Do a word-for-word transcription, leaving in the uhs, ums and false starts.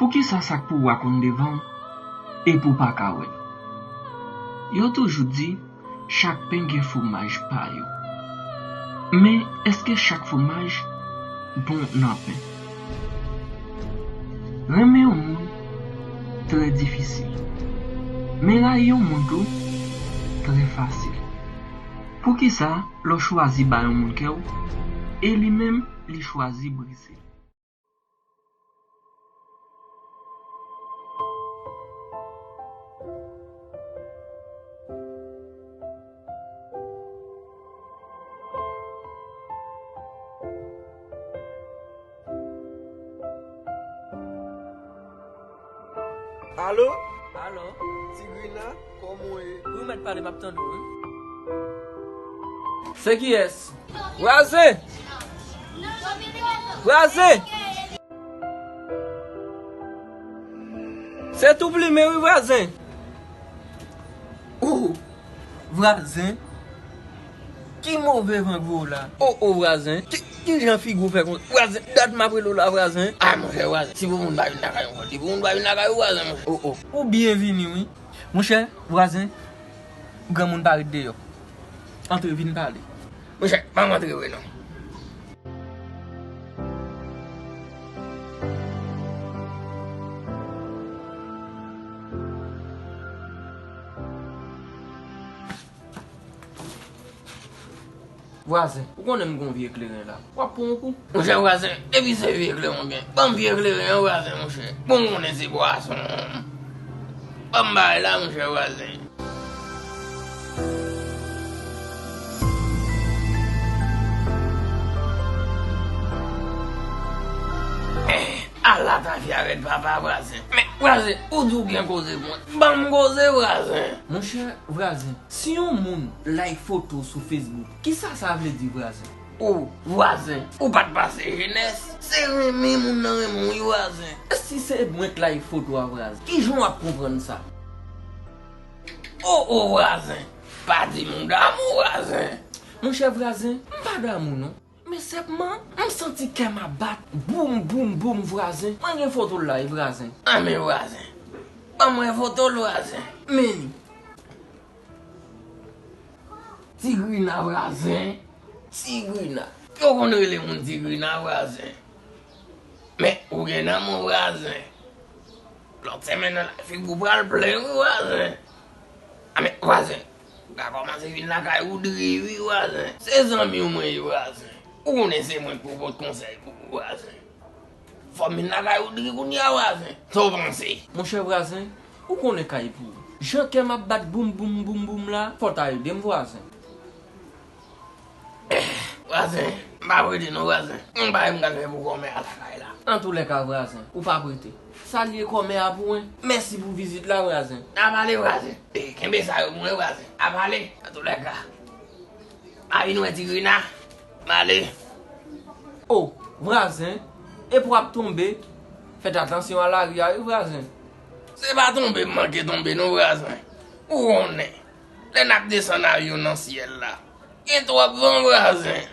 Poukisa sa k pou w a konn devan w epi w pa ka wè l? Yo toujou di, chak pen gen fwomaj pa yo. Men, èske chak fwomaj bon nan pen? Renmen yon moun trè difisil. Men rayi yon moun tou, trè fasil. Poukisa lè w chwazi ba yon moun kè w, e li menm, li chwazi brize l? Alo? Alo? Tigrina, kòman w ye? Wi, mèt pale, m ap tande w, wi. Se kiyès? Vwazen! Vwazen! Se Touplimen wi, vwazen. Oh, vwazen. Ki move van k voye w la? Oh, oh, vwazen. Ki, ki jan figi w fè konsa? Vwazen, dat m ap rele w la, vwazen. Ah, monchè, vwazen. Si pou moun pa vin lakay ou, si pou moun pa vin lakay ou, vwazen, monchè. Oh, oh. Ou byen vini, wi. Monchè, vwazen, granmoun pa ret deyò. Antre, vin pale. Monchè, pa m antre vre non. Vwazen, ou konnen m gon vye kleren la. W ap pran yon kou? Monchè vwazen, depi se vye kleren w gen, ban m vye kleren an vwazen monchè. Bon, ou konnen se bwason. Ban m bay la monchè vwazen. Eh, ala tafya rèd papa vwazen. Men vwazen, ou di w gen koze pou mwen. Ban m koze vwazen. Monchè vwazen, si yon moun like foto w sou Facebook, kisa sa vle di vwazen? Ou, vwazen, ou pa t pase jenès? Se renmen moun nan renmen w wi vwazen. Si se mwen k like foto a vwazen, kijan w ap konprann sa? Oh, oh, vwazen, pa di m ou damou vwazen. Monchè vwazen, m pa damou non. Men sèlman, m santi kè m ap bat boum, boum, boum vwazen. Mwen gen foto l la wi vwazen. Anben vwazen, ban m wè foto l vwazen. Men li. Tigrina vwazen. Tigrina. Yo konn rele moun Tigrina vwazen. Men ou gen nanm ou vwazen. Lòt semèn nan la figi w pral plen wi vwazen. A men vwazen, ou ka kòmanse vin lakay Woodry wi vwazen. Se zanmi w mwen ye vwazen. Ou konnen se mwen k pou pot konsèy pou ou vwazen. Fò m vin lakay Woodry kounye a vwazen. Sa w panse? Monchè vwazen, ou konnen kay pou ou. Jan kè m ap bat boum boum boum boum la, fò w ta ede m vwazen. Vwazen, m pa prete non vwazen. Gon bagay m pral fè pou kòmè a lakay la. Antoulèka vwazen, ou pa prete. Salye kòmè a pou mwen. Mèsi pou vizit la vwazen. N a pale vwazen. E, kenbe sa yo pou mwen vwazen. N a pale. Antoulèka. Pa vin wè Tigrina. M ale. O, vwazen, epi w ap tonbe. Fèt atansyon a lari a wi vwazen. Se pa tonbe m manke tonbe non vwazen. Ou konnen, lè n ap desann avyon nan syèl la, gen twòp van vwazen.